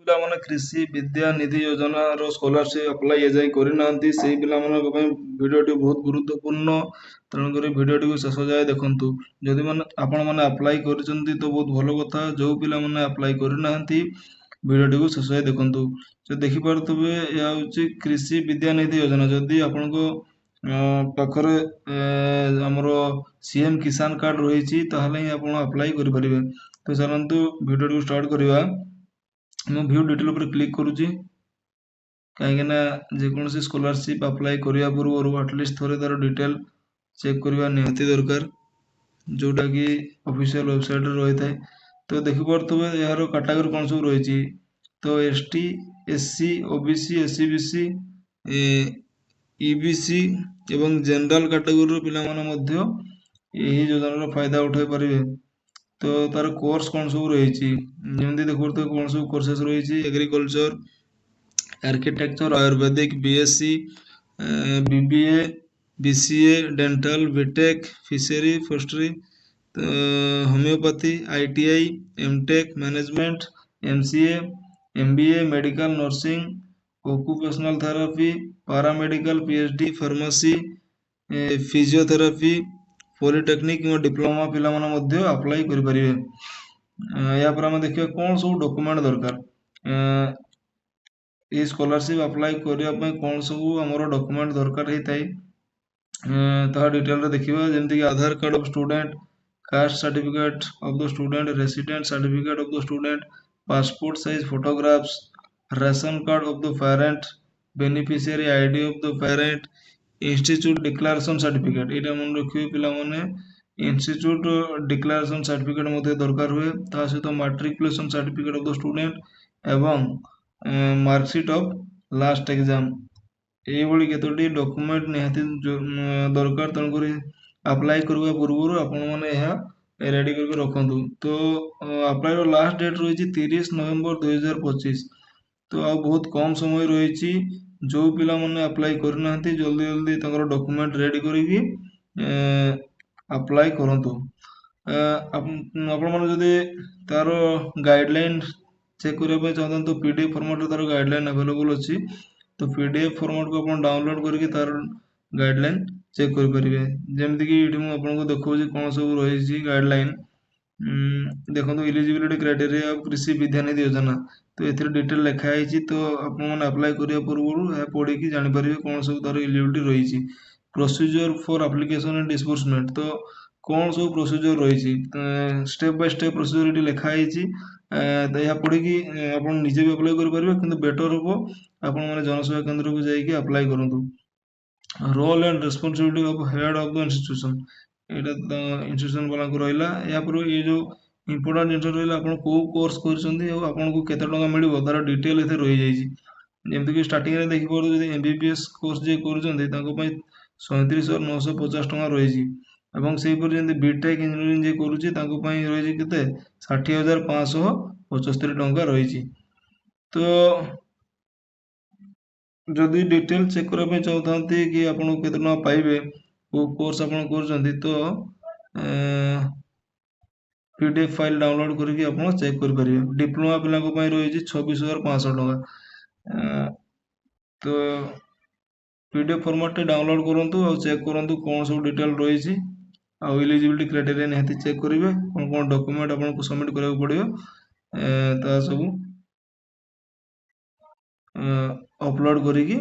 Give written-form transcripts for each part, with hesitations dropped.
ପିଲାମାନେ କୃଷି ବିଦ୍ୟା ନିଧି ଯୋଜନାର ସ୍କଲାରସିପ୍ ଆପ୍ଲାଏ ଏଯାଏଁ କରିନାହାନ୍ତି, ସେଇ ପିଲାମାନଙ୍କ ପାଇଁ ଭିଡ଼ିଓଟି ବହୁତ ଗୁରୁତ୍ୱପୂର୍ଣ୍ଣ। ତେଣୁକରି ଭିଡ଼ିଓଟିକୁ ଶେଷ ଯାଏ ଦେଖନ୍ତୁ। ଯଦି ମାନେ ଆପଣମାନେ ଆପ୍ଲାଏ କରିଛନ୍ତି ତ ବହୁତ ଭଲ କଥା। ଯେଉଁ ପିଲାମାନେ ଆପ୍ଲାଏ କରିନାହାନ୍ତି, ଭିଡ଼ିଓଟିକୁ ଶେଷ ଯାଏ ଦେଖନ୍ତୁ। ତ ଦେଖିପାରୁଥିବେ, ଏହା ହେଉଛି କୃଷି ବିଦ୍ୟାନିଧି ଯୋଜନା। ଯଦି ଆପଣଙ୍କ ପାଖରେ ଆମର ସିଏମ୍ କିଷାନ କାର୍ଡ଼ ରହିଛି, ତାହେଲେ ହିଁ ଆପଣ ଆପ୍ଲାଏ କରିପାରିବେ। ତ ଚାଲନ୍ତୁ, ଭିଡ଼ିଓଟିକୁ ଷ୍ଟାର୍ଟ କରିବା। ମୁଁ ଭ୍ୟୁ ଡିଟେଲ୍ ଉପରେ କ୍ଲିକ୍ କରୁଛି, କାହିଁକିନା ଯେକୌଣସି ସ୍କଲାରସିପ୍ ଆପ୍ଲାଏ କରିବା ପୂର୍ବରୁ ଆଟଲିଷ୍ଟ ଥରେ ତା'ର ଡିଟେଲ୍ ଚେକ୍ କରିବା ନିହାତି ଦରକାର, ଯେଉଁଟାକି ଅଫିସିଆଲ ୱେବସାଇଟ୍ରେ ରହିଥାଏ। ତ ଦେଖିପାରୁଥିବେ, ଏହାର କାଟାଗୋରୀ କ'ଣ ସବୁ ରହିଛି। ତ ST, SC, OBC, SEBC, EBC ଏବଂ ଜେନେରାଲ କାଟାଗୋରୀର ପିଲାମାନେ ମଧ୍ୟ ଏହି ଯୋଜନାର ଫାଇଦା ଉଠାଇ ପାରିବେ। ତ ତାର କୋର୍ସ କ'ଣ ସବୁ ରହିଛି, ଯେମିତି ଦେଖିପାରୁଥିବେ କ'ଣ ସବୁ କୋର୍ସେସ୍ ରହିଛି: agriculture, architecture, Ayurvedic, BSc, BBA, BCA, dental, BTech, fishery, forestry, homeopathy, ITI, MTech, management, MCA, MBA, medical, nursing, occupational therapy, paramedical, PhD, pharmacy, physiotherapy, polytechnic କିମ୍ବା ଡିପ୍ଲୋମା ପିଲାମାନେ ମଧ୍ୟ ଆପ୍ଲାଏ କରିପାରିବେ। ଏହାପରେ ଆମେ ଦେଖିବା କ'ଣ ସବୁ ଡକୁମେଣ୍ଟ ଦରକାର। ଏହି ସ୍କଲାରସିପ୍ ଆପ୍ଲାଏ କରିବା ପାଇଁ କ'ଣ ସବୁ ଆମର ଡକୁମେଣ୍ଟ ଦରକାର ହେଇଥାଏ, ତାହା ଡିଟେଲରେ ଦେଖିବା। ଯେମିତିକି Aadhaar card of student, caste certificate of the student, resident certificate of the student, passport size photographs, ration card of the parent, beneficiary ID of the parent, institute declaration certificate। ଏଇଟା ମନେ ରଖିବେ ପିଲାମାନେ, institute declaration certificate ମଧ୍ୟ ଦରକାର ହୁଏ। ତା ସହିତ matriculation certificate of the student ଏବଂ ମାର୍କସିଟ୍ ଅଫ୍ ଲାଷ୍ଟ ଏକ୍ଜାମ୍। ଏଇଭଳି କେତୋଟି ଡକୁମେଣ୍ଟ ନିହାତି ଦରକାର। ତେଣୁକରି ଆପ୍ଲାଏ କରିବା ପୂର୍ବରୁ ଆପଣମାନେ ଏହା ରେଡ଼ି କରିକି ରଖନ୍ତୁ। ତ ଆପ୍ଲାଏର ଲାଷ୍ଟ ଡେଟ୍ ରହିଛି 30 ନଭେମ୍ବର 2025। ତ ଆଉ ବହୁତ କମ୍ ସମୟ ରହିଛି। ଯେଉଁ ପିଲାମାନେ ଆପ୍ଲାଏ କରିନାହାନ୍ତି, ଜଲ୍ଦି ଜଲ୍ଦି ତାଙ୍କର ଡକୁମେଣ୍ଟ ରେଡ଼ି କରିକି ଆପ୍ଲାଏ କରନ୍ତୁ। ଆପଣମାନେ ଯଦି ତାର ଗାଇଡ଼ଲାଇନ୍ ଚେକ୍ କରିବା ପାଇଁ ଚାହୁଁଛନ୍ତି, ତ ପିଡିଏଫ୍ ଫର୍ମାଟ୍ରେ ତାର ଗାଇଡ଼ଲାଇନ୍ ଆଭେଲେବୁଲ୍ ଅଛି। ତ ପିଡିଏଫ୍ ଫର୍ମାଟ୍କୁ ଆପଣ ଡାଉନଲୋଡ଼୍ କରିକି ତାର ଗାଇଡ଼ଲାଇନ୍ ଚେକ୍ କରିପାରିବେ। ଯେମିତିକି ଏଇଠି ମୁଁ ଆପଣଙ୍କୁ ଦେଖାଉଛି କ'ଣ ସବୁ ରହିଛି ଗାଇଡ଼ଲାଇନ୍। ଦେଖନ୍ତୁ, ଇଲିଜିବିଲିଟି କ୍ରାଇଟେରିଆ ଅଫ୍ କୃଷି ବିଦ୍ୟାନିଧି ଯୋଜନା। ତ ଏଥିରେ ଡିଟେଲ୍ ଲେଖା ହେଇଛି। ତ ଆପଣମାନେ ଆପ୍ଲାଏ କରିବା ପୂର୍ବରୁ ଏହା ପଢ଼ିକି ଜାଣିପାରିବେ କ'ଣ ସବୁ ତାର ଇଲିଜିବିଲିଟି ରହିଛି। Procedure for application and disbursement, ତ କ'ଣ ସବୁ ପ୍ରୋସିଜିଓର ରହିଛି, ଷ୍ଟେପ୍ ବାଇ ଷ୍ଟେପ୍ ପ୍ରୋସିଜିଓର ଏଠି ଲେଖା ହେଇଛି। ତ ଏହା ପଢ଼ିକି ଆପଣ ନିଜେ ବି ଆପ୍ଲାଏ କରିପାରିବେ, କିନ୍ତୁ ବେଟର୍ ହେବ ଆପଣମାନେ ଜନସେବା କେନ୍ଦ୍ରକୁ ଯାଇକି ଆପ୍ଲାଏ କରନ୍ତୁ। Role and responsibility of head of the institution, ଏଇଟା ତ ଇନଷ୍ଟିଟ୍ୟୁସନ୍ ବାଲାଙ୍କୁ ରହିଲା। ଏହାପରେ ଏଇ ଯେଉଁ ଇମ୍ପୋର୍ଟାଣ୍ଟ ଜିନିଷ ରହିଲା, ଆପଣ କେଉଁ କୋର୍ସ କରିଛନ୍ତି ଆଉ ଆପଣଙ୍କୁ କେତେ ଟଙ୍କା ମିଳିବ, ତାର ଡିଟେଲ୍ ଏଥିରେ ରହିଯାଇଛି। ଯେମିତିକି ଷ୍ଟାର୍ଟିଂରେ ଦେଖିପାରୁଥିବେ, ଯଦି ଏମବିବିଏସ୍ କୋର୍ସ ଯିଏ କରୁଛନ୍ତି, ତାଙ୍କ ପାଇଁ 37,950 ଟଙ୍କା ରହିଛି ଏବଂ ସେହିପରି ଯେମିତି ବିଟେକ୍ ଇଞ୍ଜିନିୟରିଂ ଯିଏ କରୁଛି, ତାଙ୍କ ପାଇଁ ରହିଛି କେତେ, 60,575 ଟଙ୍କା ରହିଛି। ତ ଯଦି ଡିଟେଲ୍ ଚେକ୍ କରିବା ପାଇଁ ଚାହୁଁଥାନ୍ତି କି ଆପଣ କେତେ ଟଙ୍କା ପାଇବେ, କେଉଁ କୋର୍ସ ଆପଣ କରୁଛନ୍ତି, ତ ପିଡିଏଫ୍ ଫାଇଲ୍ ଡାଉନଲୋଡ଼୍ କରିକି ଆପଣ ଚେକ୍ କରିପାରିବେ। ଡିପ୍ଲୋମା ପିଲାଙ୍କ ପାଇଁ ରହିଛି 26,500 ଟଙ୍କା। ତ ପିଡିଏଫ୍ ଫର୍ମାଟ୍ଟେ ଡାଉନଲୋଡ଼୍ କରନ୍ତୁ ଆଉ ଚେକ୍ କରନ୍ତୁ କ'ଣ ସବୁ ଡିଟେଲ୍ ରହିଛି। ଆଉ ଇଲିଜିବିଲିଟି କ୍ରାଇଟେରିଆ ନିହାତି ଚେକ୍ କରିବେ, କ'ଣ କ'ଣ ଡକୁମେଣ୍ଟ ଆପଣଙ୍କୁ ସବମିଟ୍ କରିବାକୁ ପଡ଼ିବ, ତା ସବୁ ଅପଲୋଡ଼ କରିକି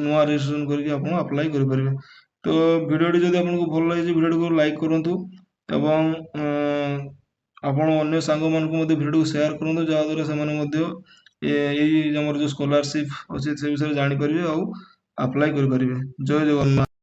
ନୂଆ ରେଜିଷ୍ଟ୍ରେସନ କରିକି ଆପଣ ଆପ୍ଲାଏ କରିପାରିବେ। ତ ଭିଡ଼ିଓଟି ଯଦି ଆପଣଙ୍କୁ ଭଲ ଲାଗିଛି, ଭିଡ଼ିଓଟିକୁ ଲାଇକ୍ କରନ୍ତୁ ଏବଂ ଆପଣ ଅନ୍ୟ ସାଙ୍ଗମାନଙ୍କୁ ମଧ୍ୟ ଭିଡ଼ିଓଟିକୁ ସେୟାର କରନ୍ତୁ, ଯାହାଦ୍ୱାରା ସେମାନେ ମଧ୍ୟ ଏଇ ଆମର ଯେଉଁ ସ୍କଲାରସିପ୍ ଅଛି, ସେ ବିଷୟରେ ଜାଣିପାରିବେ ଆଉ ଆପ୍ଲାଏ କରିପାରିବେ। ଜୟ ଜଗନ୍ନାଥ।